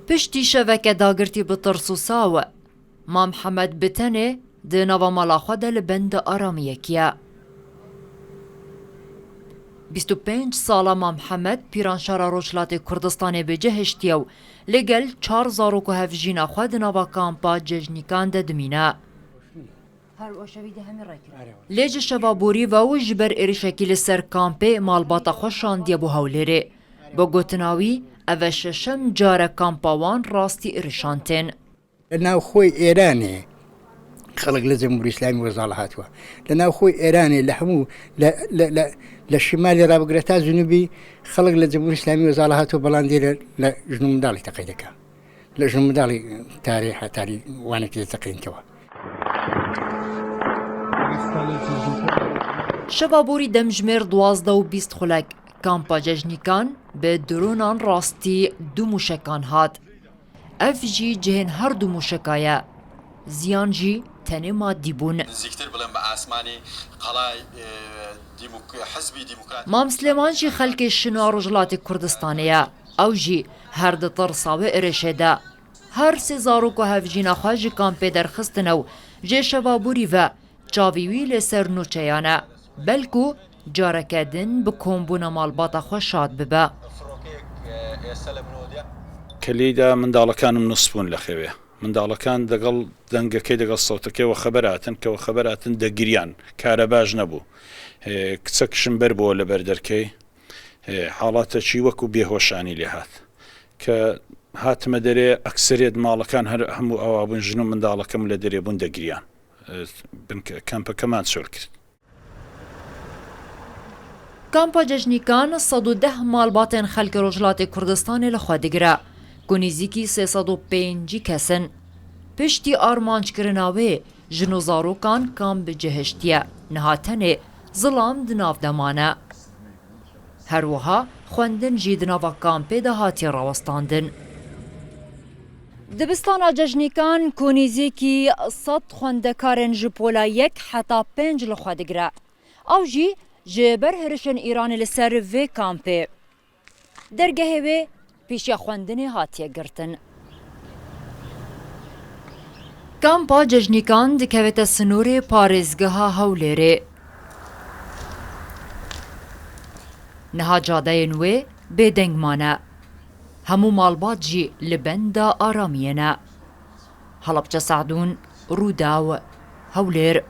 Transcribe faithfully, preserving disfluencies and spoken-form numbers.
Piştî şeveke dagirtî bi tirs û saw, Mam Hemed bi tenê di nava mala xwe de li benda aramiyekî ye. Bîst û pênc sala Mam Hemed pîranşara Rojhilatê Kurdistanê bi cih hiştiye û li gel çar zarok û hevjîna xwe di nava kampa Cejnîkan de dimîne. Lê ji şeva borî ve û ji ber êrişekî li ser kampê malbata xwe şandiye bo Hewlêrê. Bi gotina wî, ev e şeşem car e kampa wan rastî êrişan tên. Li navxwê Êranê xelk li Cemhûrî Îslamî wê zala hatiwe. Li navxwê Êranê li hemû, li, li, li, li şimalê re bigire ta cinûbî xelk li Cemhûrî Îslamî wê zala hatiwe, belandî li, li jin û mindalî teqî dike. Li jin û mindalî tarî hetarî wanekî teqînkewe. Şeva borî demjimêr duwazdeh û bîst xulek kampa Cejnîkan bi dronan rastî du mûşekan hat. Ev jî cihên her du mûşeka ye. Ziyan jî tenê madî bûn. Nizîktir bilim bi asmanî qalay, e, demok-, hizbî demokrat. Mam Silêman jî xelkê Şino a Rojhilatê Kurdistanê ye. Ew jî her di tirsa wê êrişê de. Her sê zarok û hevjîna xwe ji kampê derxistine û jê şeva borî ve çavî wî lê ser nûçeyan e. Belkû careke din bi kombûna malbata xwe şad bibe. Kelî de mindalekanim nus bûn li xêwê. Mindalekên degel dengekê, degel sewtekê we xeber hatin, ke we xeber hatin degiriyan. Kare baş nebû. Ê, kiçekişim ber bû li ber derkê. Ê, halatekî wekû bêhoşanî lê hat. Ke hatime derê, ekseriyet malekên her hemû ewa bûn, jin û mindalekim li derê bûn degiriyan. Ê, bin ke-, kempeke me çol kir. Kampa Cejnîkan sed û deh malbatên xelkê Rojhilatê Kurdistanê li xwe digire, ku nêzîkî sê sed û pêncî kes in. Piştî armanckirina wê, jin û zarokan kam bi cih hiştiye, niha tenê zilam di nav de mane. Her wiha xwendin jî di nava kampê de hatiye rawestandin. Dibistana Cejnîkan, ku nêzîkî sed xwendekarên ji pola yek heta pênc li xwe digire. Ew jî ji ber hêrişên Îranê li ser vê kampê. Dergehê wê pêşiya xwendinê hatiye girtin. Kampa Cejnîkan dikevete sinorê parêzgeha Hewlêrê. Niha cadeyên wê bêdeng mane. Hemû malbat jî li benda aramiyê ne. Helebce Sadûn, Rûdaw, Hewlêr.